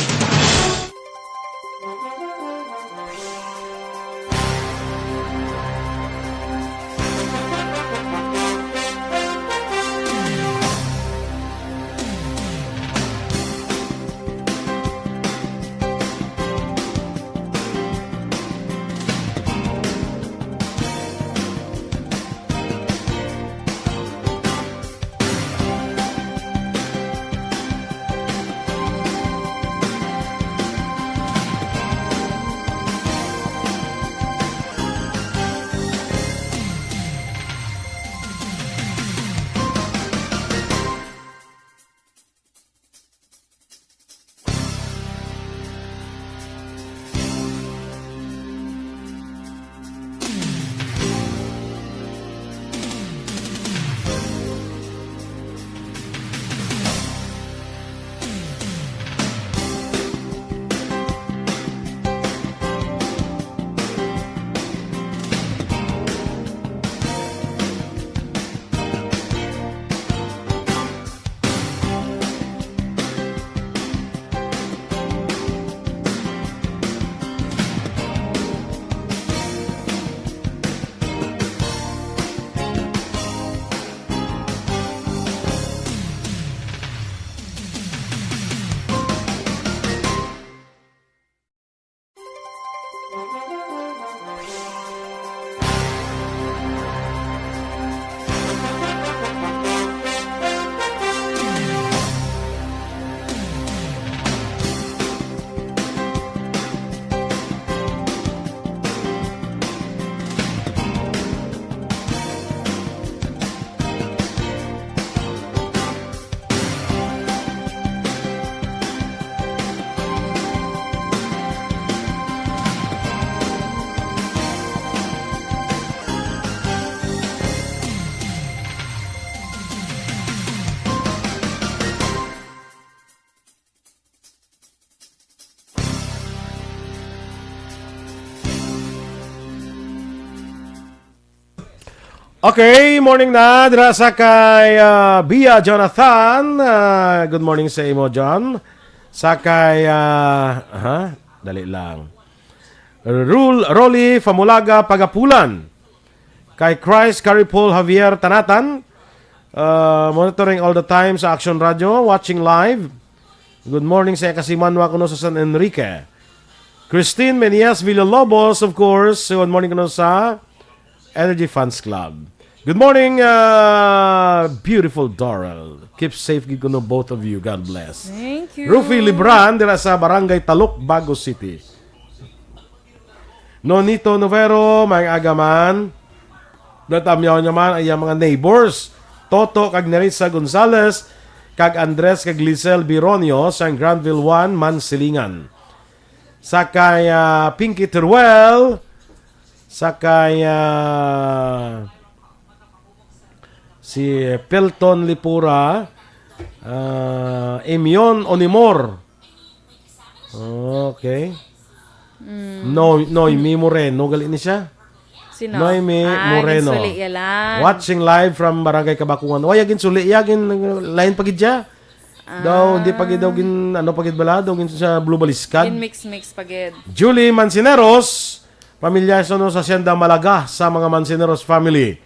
Okay, morning na dira sa kay, ah, Bia Jonathan. Ah, good morning sa imo, John. Sa kay, ah, ha? Dali lang. Rul Rolly Famulaga Pagapulan. Kay Christ Caripol Javier Tanatan, ah, monitoring all the time sa Action Radio, watching live. Good morning sa iya kasimanwa kuno sa San Enrique. Christine Menias Villalobos, of course. Good morning kuno sa Energy Fans Club. Good morning, ah, beautiful Doral. Keep safe gid kuno both of you. God bless. Thank you. Rufi Libran dira sa Barangay Talok, Bago City. Nonito Novero, may agaman. Natamyaw naman ang iyang mga neighbors, Toto kag Nerissa Gonzalez, kag Andres kag Lisel Bironio sa Granville one, Mansilingan. Sa kay, ah, Pinky Teruel, sa kay, ah, si Pelton Lipura, ah, Emion Onimor. Okay. Mm. No, Noemi Moreno, gali ni siya. Sino? Noemi Ah, Moreno. Ginsuli ya lang. Watching live from Barangay Kabakungan. Wala ya ginsuli ya, gin, lain pa gid siya. Daw, hindi pa gid daw gin, ano pa gid bala, daw gin sa Blue Baliskad. Gin mix-mix pa gid. Julie Mancineros, pamilya sa, no, sa Hacienda Malaga, sa mga Mancineros family.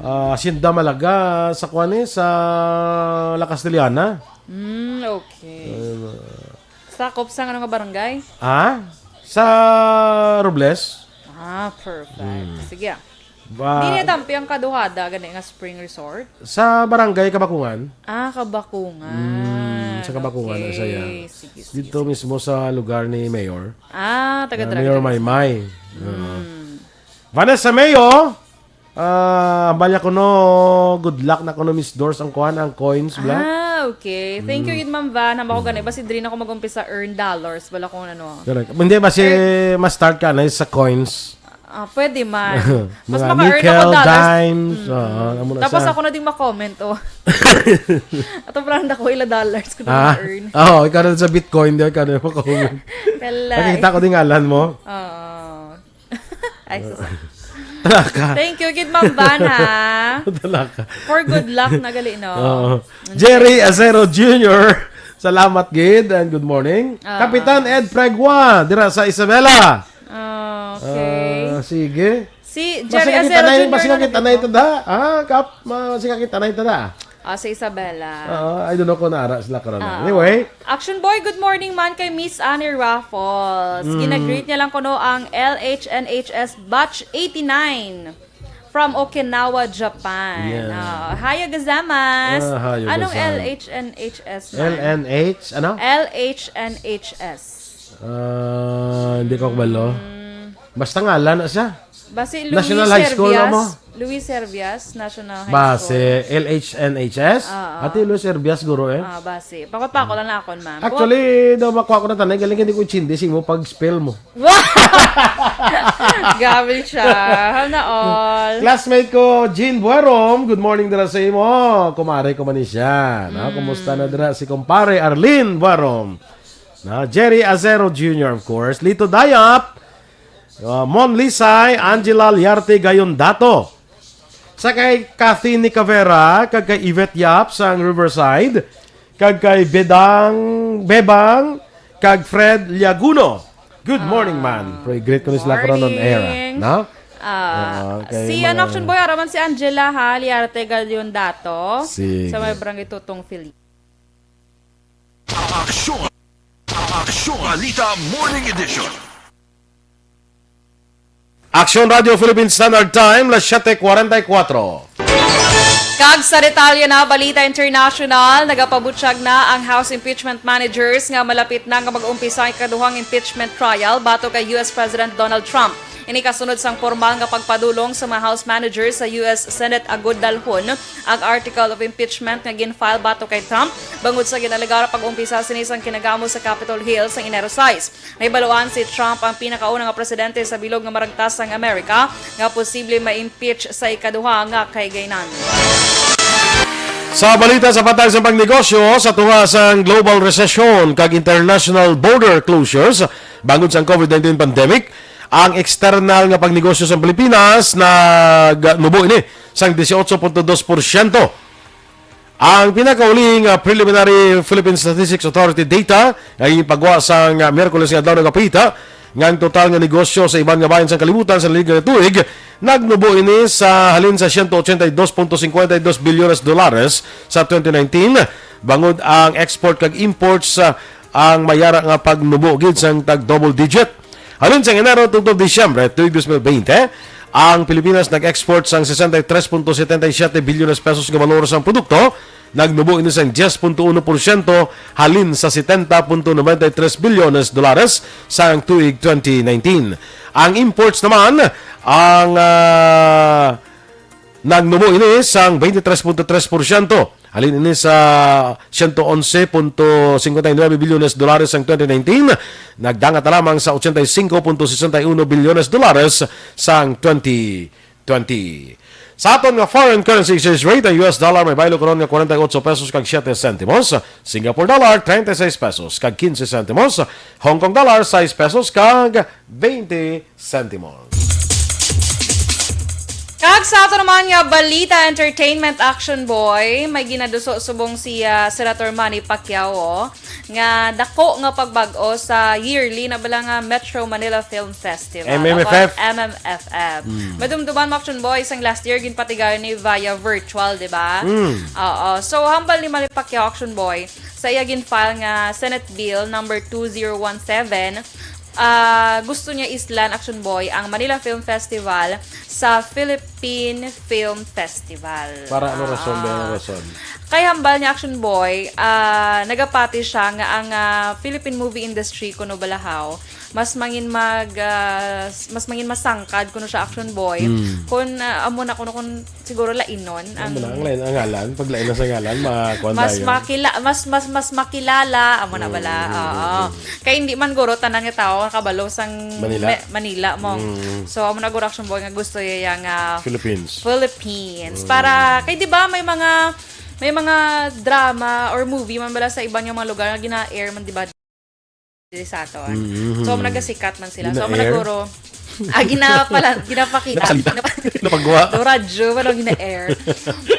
Ah, Hacienda Malaga, sa kuan eh, sa La Castellana. Mm, okay. Ayun, ah. Sakop sa ano nga barangay? Ha? Sa Robles. Ah, perfect. Hmm. Sige, ah. Ba- Dili tampi ang kaduhada, gani nga spring resort? Sa barangay Kabakungan. Ah, Kabakungan. Mm, sa Kabakungan, Okay. sa iya. Sige, sige, Dito sige. mismo sa lugar ni Mayor. Ah, taga Ah, Dalaga Mayor mismo. Maymay. Oo. Mm. Vanessa Mayo, ah, bala ko no, good luck na ko no, Miss Doors, ang kuan, ang coins, bla. Ah, okay. Thank you, Mm. gid, Ma'am Van. Hamba ko gani, Mm. basi diri na ako mag-umpisa earn dollars, bala kung ano. Correct. Hindi, basi Earn ma-start ka na sa coins. Ah, pwede man. Mas Mga maka-earn nickel, ako dollars. dimes, Mm. oo, amo na Tapos sa ako na ding ma-comment, oh. Ato pala na ko ila dollars ko na Ah, ma-earn. oo, ikaw na sa Bitcoin, di, ikaw na ma-comment. Kalay. Nakikita ko din ngalan mo. Oo. Ay, sus. Talaka. Thank you, gid, Ma'am Van, ha? Talaka. For good luck na gali, no? Oo. Jerry Acero Junior, salamat, gid, and good morning. Ah. Kapitan Ed Pregua, dira sa Isabela. Ah, okay. Ah, sige. Si Jerry Acero Junior. Basi ka kita na ito da. Ah, kap, ma-, basi ka kita na ito da. Ah, si Isabela. Ah, I don't know kung naara sila karon. Ah. Anyway. Action Boy, good morning man kay Miss Annie Raffles. Mm. Ginagreet niya lang kuno ang L H N H S Batch eighty-nine from Okinawa, Japan. Yeah. Ah, hayo gozaimasu. Ah, hayo Anong gozaimasu. L H N H S man? L N H, ano? L H N H S. Ah, hindi ko kabalo. Mm. Basta ngalan na siya. Basi Louis National High School, Servias. amo? Louis Servias National High Base, School. L H N H S? Oo. Ate Louis Servias, guro, eh. Ah, basi. Pakot-pakot lang na akon, ma'am. Actually, daw makuha ko na tanay, galing hindi ko intindi sa imo pag-spell mo. Wow! Gabi siya. Hana all. Classmate ko, Jean Buerom, good morning dira sa imo. Kumare ko man ni siya. Na, Mm. kumusta na dira si kumpare Arlene Buerom? Na, Jerry Acero Junior, of course. Lito Dayap, uh, Mon Lisay, Angela Liarte Gayondato. Sa kay Kathy Nicavera, kag kay Yvette Yap sang Riverside, kag kay Bedang, Bebang, kag Fred Liaguno. Good morning, Ah, man. Pray greet ko ni sila karon on air, ah. morning. No? Ah, Ah, kay si mga ano, Action Boy, ara man si Angela, ha, Liarte Gayondato. Sige. Sa may barangay Tutong Felipe. Aksyon! Aksyon! Balita Morning Edition. Aksyon Radio Philippine Standard Time, las siete cuarenta y cuatro. Kag sa detalye na, Balita International, nagapabutyag na ang House Impeachment Managers nga malapit na nga mag-umpisa ang ikaduhang impeachment trial batok kay U S President Donald Trump. Ini kasunod sang pormal nga pagpadulong sa mga House managers sa U S Senate agud dalhon ang article of impeachment nga gin-file batok kay Trump bangod sa ginalegar pag-umpisa sini sang kinagamo sa Capitol Hill sang Enero sais. Nahibaluan si Trump ang pinakauna nga presidente sa bilog nga maragtas sang Amerika nga posible ma-impeach sa ikaduha nga kahigayunan. Sa balita sa patag sa pagnegosyo, sa tunga sang global recession kag international border closures bangod sang COVID nineteen pandemic, ang external nga pagnegosyo sa Pilipinas nagnubo ini sang dieciocho punto dos porsyento. Ang pinakauli nga preliminary Philippine Statistics Authority data nga ginpagwa sang, ah, Miyerkules nga adlaw nagapakita nga ang total nga negosyo sa iban nga bahin sang kalibutan sa naligyang nga tuig nagnubo ini sa halin sa ciento ochenta y dos punto cincuenta y dos bilyones dolares sa twenty nineteen, bangod ang export kag imports, ah, ang mayara nga pagnubo gid sang tag double digit. Halin sang Enero tubtob Disyembre tuig dos mil bente, ang Pilipinas nag-export sang sesenta y tres punto setenta y siete bilyones pesos nga balor sang produkto, nagnubo ini sang diyes punto uno porsyento halin sa setenta punto noventa y tres bilyones dolares sang tuig twenty nineteen. Ang imports naman, ang, ah, nagnubo ini sang twenty-three point three porsyento. Halin ini sa ciento once punto cincuenta y nueve bilyones dolares sang twenty nineteen, nagdangat na lamang sa ochenta y cinco punto sesenta y uno bilyones dolares sang twenty twenty. Sa aton nga foreign currency exchange rate, ang U S dollar may baylo karon nga kwarenta y ocho pesos kag siete sentimos, Singapore dollar treinta y seis pesos kag quince sentimos, Hong Kong dollar sais pesos kag veinte sentimos. Kag sa ato naman nga balita, entertainment, Action Boy, may ginaduso subong si, ah, Senator Manny Pacquiao nga dako nga pagbag-o sa yearly na bala nga Metro Manila Film Festival. M M F F. About M M F F. Mm. Madumduman mo, Action Boy, sang last year, ginpatigayon ni via virtual, di ba? Mm. Oo. So, hambal ni Manny Pacquiao, Action Boy, sa iya gin-file nga Senate Bill number two zero one seven, Ah, gusto niya islan, Action Boy, ang Manila Film Festival sa Philippine Film Festival. Para ano rason, may ano Ah. rason? Kay hambal niya, Action Boy, ah, nagapati siya nga ang, ah, Philippine movie industry kuno balahaw, mas mangin mag, ah, s-, mas mangin masangkad kuno siya, Action Boy. Hmm. Kun, ah, amo na kuno kun siguro lainon Amo ang na, ang lain ang ngalan. Pag lain na sa ngalan, makuan mas tayo. Makila-, mas, mas, mas makilala, amo na bala. Mm, mm, Oo. Mm. Kay hindi man guro tanan nga tawo nakabalo sang Manila. Me-, Manila mo. Mm. So, amo na guro, Action Boy, nga gusto iya nga Philippines. Philippines. Mm. Para, kay di ba, may mga, may mga drama or movie man bala sa iban nga mga lugar nga gina-air man, di ba? Diri sa aton. Mm-hmm. So, nagasikat man sila. So, Gina-air? Managuro, ah, ginapala-, ginapakita. Napasal-, Napa-, napagwa. Do radyo, pero gina-air.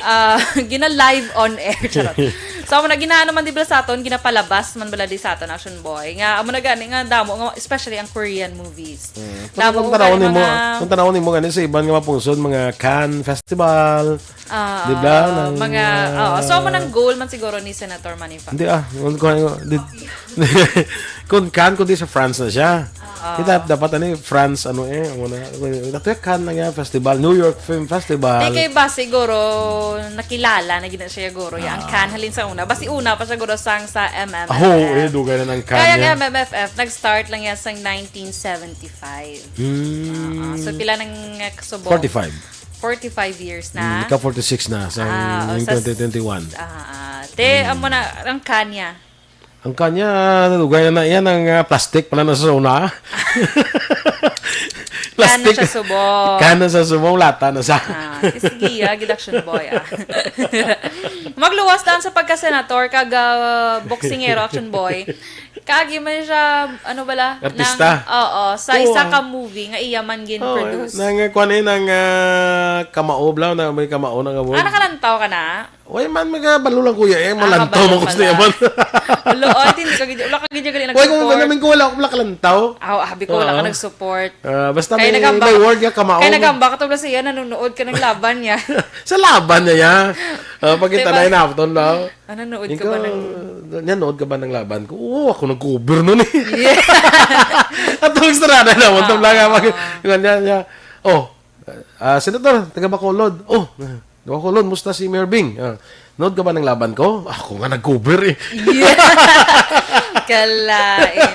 Ah, gina-live on air. Charot. So, amo na ginaano man di bala sa aton, ginapalabas man bala di sa aton, Action Boy. Nga, amo na gani nga damo, nga, especially ang Korean movies. Mm. Damo Kung ko tanawon gani nimo, mga kung tanawon nimo gani sa iban nga mga pungsod, mga Cannes Festival, Ah, Di ba? Nang, mga, ah, oo. So, amo nang goal man siguro ni Senator Manny Pacquiao. Hindi, ah. Kung, kung, di, kung Cannes, kundi sa France na siya. Oo. Kita, dapat, ano, eh, France, ano, eh, ang una, ito yung Cannes na nga, festival, New York Film Festival. Di kay ba siguro nakilala na gina siya, guro, ya, ang Ah. Cannes halin sa una. Basi una pa siya, guro, sang sa M M F F. Aho, eh, dugay na ng Cannes Kaya ang yan. M M F F, nag-start lang yan sang nineteen seventy-five. Hmm. Ah, ah. So, pila nang, uh, subong? Forty-five. Forty-five years na. Mm, ika forty-six na sa Ah, ngayong sa twenty twenty-one. Ah, ah. Te, Mm. amo na, ang Cannes. Ang Cannes, nadugay na na yan, ang, ah, plastic pala na sa una. Cannes na Plastic. Siya subong. Cannes na sa subong, lata na sa. Ah, sige, ah, gid, Action Boy, ah. Magluwas daan sa pagka-senator, kag, ah, boksingero, Action Boy. Kaagi man siya, ano bala? Artista? Nang, oo, sa Oo, isa ah. Ka movie nga iya man gin-produce. Oo, eh. Nang, eh, kuwan, eh, nang, ah, kamao bala, na may kamao na nga word. Ah, nakalantaw ka na? Way man, magabalo lang, kuya, eh. Ah, malantaw kabalo man ko sa pala. Yaman. Wala, oh, hindi ka gid-, wala ka gid-, gali Way, kung nag-support. Wala namin ko, wala, wala kalantaw. Aw, abi ko, wala ka Oo. Nag-support. Ah, basta Kaya may, nagamba-, may word nga, kamao. Kaya nagamba ka to, bala siya, nanonood ka ng laban niya. Sa laban niya, ya. Ah, pagkita Diba? Na inapton, no? Ah, nanood ka Ikaw, ba ng nanood ka ba ng laban ko? Oo, ako nag-cover nun eh. Yeah. At ang sarada naman, Ah, tong lang, ah, mag-, ah. Yun, yan, yan. Oh, ah, Senator, taga Bacolod. Oh, taga Bacolod, musta si Mayor Bing? Ah, nanood ka ba ng laban ko? Ako nga nag-cover eh. Yeah. Kalain.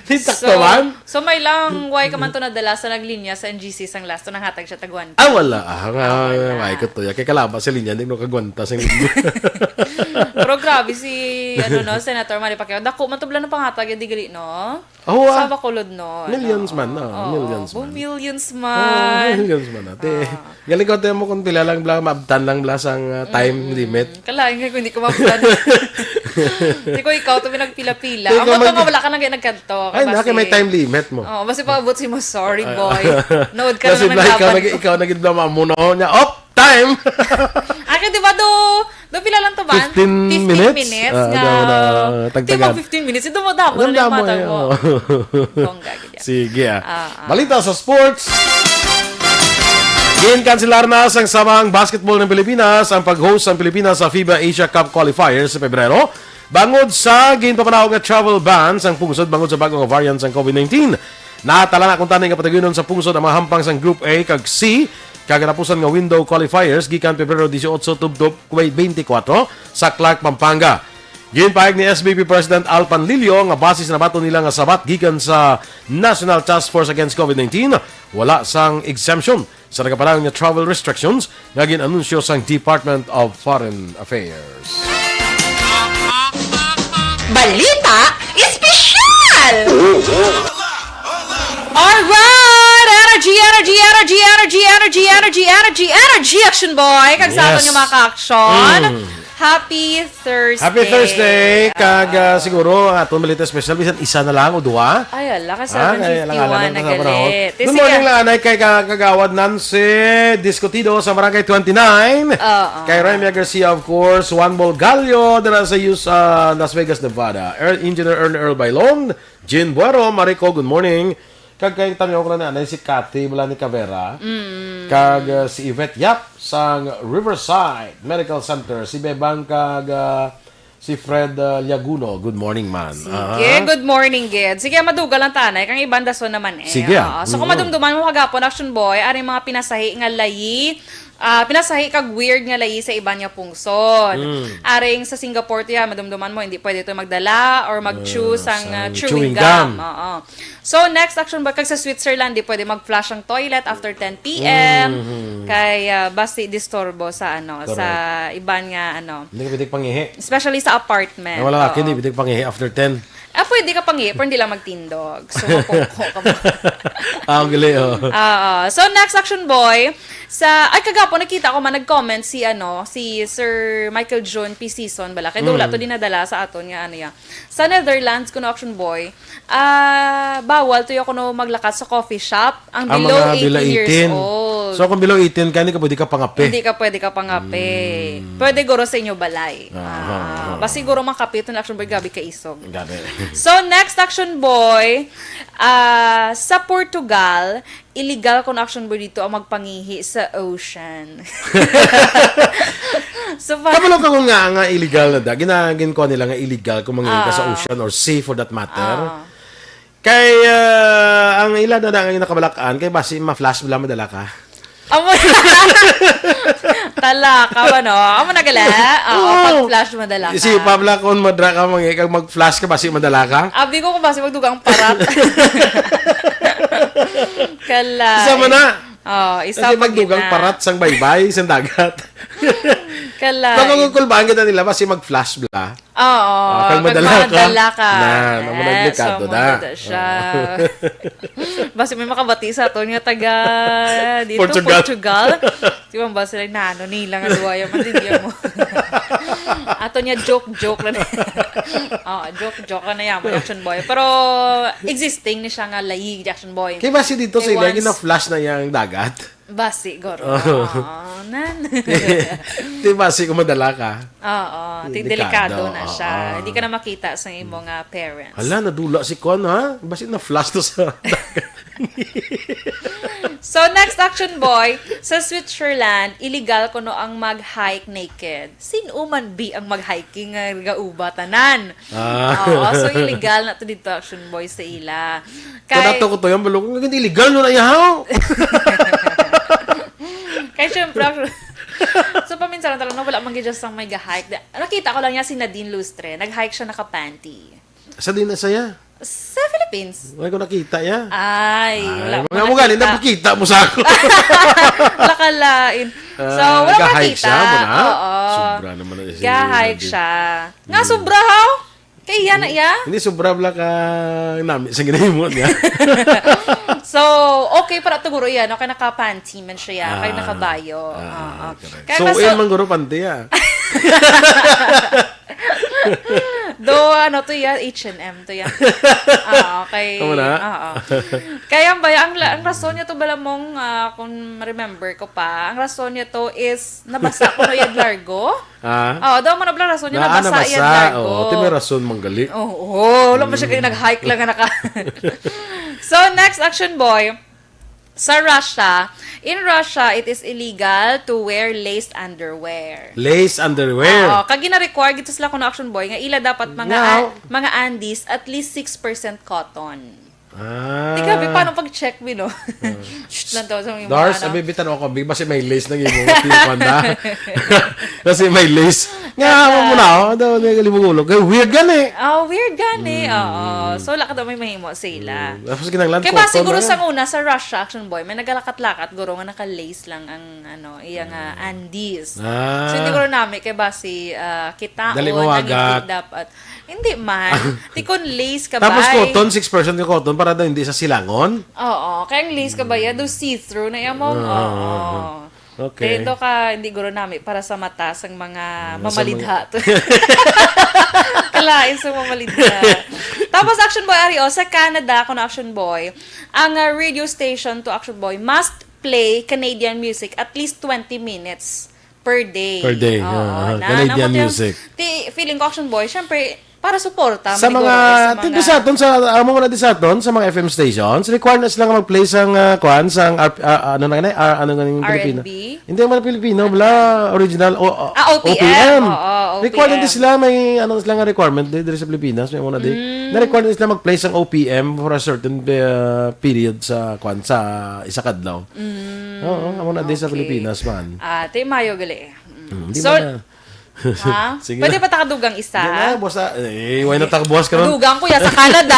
Di sakto So, man? So, may lang, why ka man to nadala sa naglinya sa N G C sang last to nanghatag siya tag one K? Ah, wala. Ah, nga, Ah, wala. Why ko to? Ya, kay kalaba sa linya, di mo kagwanta sa linya. Pero grabe si, ano, no, Senator Manny Pacquiao. Dako man to bala ng pangatag, yung di gali, no? Oh, Sa ah. Bacolod, no? Millions Ano? man, ah, Oo, millions bu-, man. Millions Oh, man. Millions man, ate. Ah. Galing ko, ate, mo kung pila lang bala, maabtan lang bala sang, ah, time Mm-mm. Limit. Kalain nga kung hindi ko maabtan. Di ko ikaw, to pinagpila-pila. Ikaw Amo to man nga wala ka nang nagkadto. Ay, Kasi naki may time limit mo. Oo, basi paabot si mo, sorry, Ah. boy. Nood ka Kasi na ng bala, ikaw laban nag-, ko. Ikaw nag-, mo na, oh, niya, op, time! Akin, di ba, do, do pila lang to ba? Fifteen Fifteen minutes? Minutes Ah, nga. Daw na, Di ba, tagtagan. Fifteen minutes? Ito mo, damo na Alam yung mo, mata eh, mo. Oh. Bongga, gid yan. Sige, ah. Ah, ah. Balita sa sports. Ginkanselar na sang Samang Basketball ng Pilipinas ang pag-host sang Pilipinas sa FIBA Asia Cup Qualifiers sa Pebrero, bangod sa ginpapanaog nga travel ban sang pungsod bangod sa bag-o nga variant sang COVID nineteen. Natala na kuntani nga pataginon sa pungsod ang mga hampang sang Group A kag C, kag katapusan nga window qualifiers gikan Pebrero dieciocho tubtob twenty-four sa Clark, Pampanga. Ginpahayag ni S B P President Al Panlilio nga base sa nabaton nila nga sabat gikan sa National Task Force Against COVID nineteen, wala sang exemption sa nagapanaog nga travel restrictions nga gin-anunsyo sang Department of Foreign Affairs. Balita Espesyal! Alright! Energy, energy, energy, energy, energy, energy, energy, energy, Action Boy! Kag sa aton Yes. nga mga ka-action, Mm. Happy Thursday. Happy Thursday. Kag, ah, Ah. siguro, ang aton balita special, bisan isa na lang o duha. Ay, ala, kay Ah, seven fifty-one kaya lang, na alam, gali. alam, Te, Good sige. morning lang, anay, kay ka-, Kagawad Nancy Discutido sa Barangay twenty-nine. Oo. Kay Remy Garcia, of course, Juan Bolgallo, dira sa Yus-, ah, Las Vegas, Nevada. Er-, Engineer Ern Earl Bailon, Jean Buero, Marico, good morning. Kag kay tanong ko na, anay, si Cathy, wala ni Cavera. Mm. Kag, ah, si Yvette Yap sang Riverside Medical Center. Si Bebang kag, ah, Si Fred, ah, Liaguno, good morning, man. Sige, Aha. good morning, gid. Sige, madugal lang tanay, kang iban dason naman eh. Sige, ah. Oo. So, kung Mm. madumduman mo kagapon, Action Boy, aring mga pinasahi nga layi, ah, pinasahi kag weird nga layi sa iban nga pungsod. Mm. Aring sa Singapore to yan, madumduman mo, hindi pwede to magdala or mag-chew Ah, sang, sang ah, chewing chewing gum. gum. Oo. So, next, Action Boy, kag sa Switzerland, di pwede mag-flush ang toilet after ten p m. Mhm. Kay, ah, basi disturbo sa, ano, sa Correct. iban nga, ano, Hindi ka pwede pangihi. especially sa apartment. Nawala ka, Oo. hindi pwede pangihi after ten. Ah, pwede ka pangihi, pero hindi lang magtindog. So, mapuko ka mo. Ah, ang gali, oh. Oo. So, next, Action Boy, sa, ay, kagapo, nakita ko man, nag-comment si, ano, si Sir Michael John P. Season, bala. Kaya wala Mm. to dinadala sa aton nga, ano, ya. Sa Netherlands, kuno, Action Boy, ah, bawal to yung kuno maglakat sa coffee shop ang Ang below mga below eighteen years eighteen. old. So, kung below eighteen ka, hindi ka pwede ka pangape. Hindi ka pwede ka pangape. Mm. Pwede guro sa inyo balay. Aha, Ah, aha. Basi guro makape to na, Action Boy, grabe ka isog. Grabe. So, next, Action Boy, ah, sa Portugal, illegal kuno, Action Boy, dito ang magpangihi sa ocean. So, pa- Kabalo ka kung nga, nga illegal na da. Gina-, ginkuha nila nga illegal kung mangihi ka sa Ah. ocean or sea for that matter. Ah. Kay, ah, ang ila na da nga nakabalakan, kay basi ma-flash bala madala ka. Amo. Tala ka ba, no? Amo na gala. Oo, Oo. pag-flash madala ka. Si Pabla, kung madra ka, mangi-, kag mag-flash ka, basi madala ka. Abi ko kung basi magdugang parat. Kala. Isa man na. Oh, isa Kasi pa magdugang gina. parat sang baybay, sang dagat. Kala. Magkukulbaan kita nila, basi mag-flash bla. Oo, Ah, kag kag madala ka. madala ka. Na, na, Eh, madala so, ka, madala siya. Oo. Basi may makabati sa aton nga taga dito, Portugal. Portugal. Di ba ba sila nano nila nga duwaya man din mo. Ato niya joke-joke lang. Oh, joke-joke lang na yan, Action Boy. Pero existing ni siya nga layi, Action Boy. Kay basi dito Kay sila, once gina-flash na yang dagat. Basi, guro. Oo. Oo, nan. Di basi kung madala ka. Oo, Di-, ti delikado delikado, na siya. oo. Hindi ka na makita sa imo nga parents. Hala, nadula si Kwan, ha? Basi na-flash to sa So, next, Action Boy, sa Switzerland, illegal kuno ang mag-hike naked. Sino man bi ang mag-hiking nga gauba tanan? Ah. Oo, so illegal na to dito, Action Boy, sa ila. Kay Kada to ko to yan, balong, "Ang illegal no na yahaw." Kay syempre, Action, so paminsan talaga, no, wala man gid sang may ga-hike. Nakita ko lang niya si Nadine Lustre, nag-hike siya naka-panty. Sa din na saya? Sa Philippines. Wala ko nakita ya. Ay, Ay, wala mga ko mo galing, nakita. Napakita mo sa ako. Wala ka lain. So, Ah, wala ga-hike makita. siya mo na? Oo. Sobra naman na si Ga-hike Nadine. siya. Nga Hmm. sobra, haw? Kay iya na iya? Hindi, sobra bala ka nami sa ginahimo niya. So, okay para tuguro iya, no? Kay naka-panty man siya, kay Ah. nakabayo. Ah, Oo. correct. Kaya So, mas- yan man guro panty, ah. Do, ano to yan? H and M to yan. Oo, kay Tama na? Oo. Kaya ang baya, ang, la- ang rason niya to bala mong, ah, kung remember ko pa, ang rason niya to is nabasa ko no yad largo. Ah? Oo, daw mo na bala rason niya Naa, nabasa yad nabasa. largo. Oo, ti may rason manggali. Oo, oo. Wala pa siya Mm. kayo nag-hike lang nga naka. So, next, Action Boy. Sa Russia, in Russia, it is illegal to wear lace underwear. Lace underwear? Oo, kag gina-require gito sila kuno, Action Boy, nga ila dapat mga Now, an-, mga undies at least six percent cotton. Ah. Di, grabe, paano pag-check, Bino? Ah. Shh, lang to sa mga Dars, anak. Abi, bitan ako, Abi, basi may lace nang imo, tipan na. Kasi may lace. Nga, Kaya mo na, oh, daw, may galibog ulo. Kaya weird gani. Oh, weird gani, Mm. oo. So, wala ka daw may mahimo sa ila. Mm. Tapos, kinahanglan Kaya ba cotton siguro na yan. Sa una, sa Russia, Action Boy, may nagalakat-lakat, guro nga naka-lace lang ang, ano, iya nga Mm. undies. Ah. So, hindi ko rin nami, kaya ba si, ah, kita Dali o mawagat. nangiti dapat. Hindi man. Ti kon lace ka, Tapos bay. Cotton, six percent ka cotton para daw hindi sa silangon? Oo, kaya ang lace ka ba, ya, do see-through na yan, mom? Ah, Oo. ah, ah. Okay. Kaya ito ka, hindi guro nami para sa mata sang mga Ah, sa mamalidha. mga Kalain sa mamalidha. Tapos, Action Boy, ari, oh, sa Canada, kung Action Boy, ang, ah, radio station to Action Boy must play Canadian music at least twenty minutes per day. Per day, Oo, ah, na, Canadian namo to yung music. Ti, feeling ko, Action Boy, syempre, Para suporta Sa man mga, siguro sa dito sa aton, sa, amo na di sa aton, sa mga F M stations, required na sila nga mag-play sang, ah, kwan, sang, R- ah, ano na nga, ah, ano nga yung Pilipino? R and B? Hindi man Pilipino, bala, original, o, o- Ah, O P M. Oo, O P M. Required na di sila, may, ano sila nga requirement, di, diri sa Pilipinas, may amo na di. Na-required na sila mag-play sang O P M for a certain, uh, period sa, kwan, sa isa kadlaw. Oo, amo na di sa Okay. Pilipinas man. Ah, ti mayo gali. Mm. Hmm, di So, ba na? Ha? Sige Pwede na. pa ta kadugang isa? Yan na, boss, ah. Eh, why na ta buwas ka ron? Dugang ko ya sa Canada.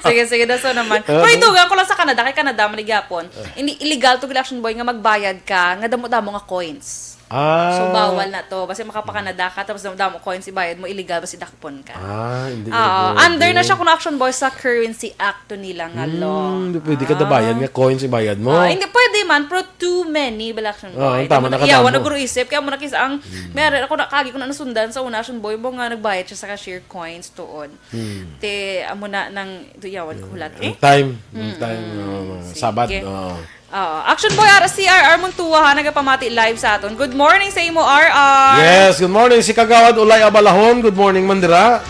Sige, sige, daso naman. Pero Okay. idugang ko lang sa Canada, kay Canada, maligyapon. Hindi, illegal to, Action Boy, nga magbayad ka, nga damo-damo nga coins. Ah. So, bawal na to. Basta makapa-Canada ka, tapos damo-damo coins ibayad mo, illegal, basta idakpon ka. Ah, hindi. Oo. Hindi. Under na siya kung Action Boy sa Currency Act to nila nga law. Hmm, hindi pwede ka dabayan nga coins ibayad mo. Ah, hindi pwede man, pero too many bala, Action Boy. Oo, tama, Di mo na- nakadamo. Iyawan na guro isip, kaya mo na kis ang, may ari ako na, kagi ko na nasundan sa una, Action Boy, mo nga nagbayad siya sa cashier coins tuon. Te, amo na nang, ito yawan ko hulat eh. Ang time, ang time, uh, Sige. Sabat. Oh. Oo. Action Boy, R C R R Montua, ha, nagapamati live sa aton. Good morning sa imo, R R. Yes, good morning. Si Kagawad Ulay Abalahon, good morning man dira.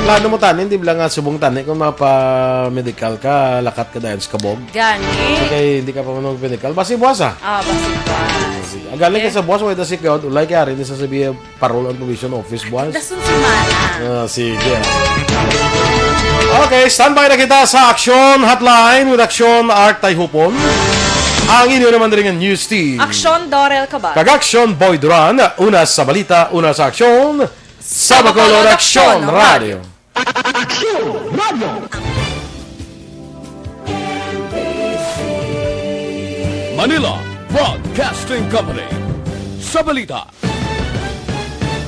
Plano mo tanin, di ba nga subong tani kung mapa-medical ka, lakat ka dayon sa kabog. Gani. Kay hindi ka pa man mag-medical. Basi buwas ah. Ah, basi buwas. Ang galing ka sa buwas, wala si Kagawad Ulay, kaya rin sa sabi parol ang probation office buwas. Dasun semana. Ah, sige. Okay, standby na kita sa Action Hotline with Action Art Tayhupon. Ang inyo naman rin ang news team. Action Dorel Cabal. Kag Action Boy Duran, una sa balita, una sa aksyon, sa Bacolod Action Radio. Action Radio. Manila Broadcasting Company. Sa balita,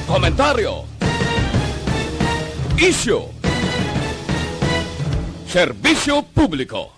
komentaryo, isyu, serbisyo publiko.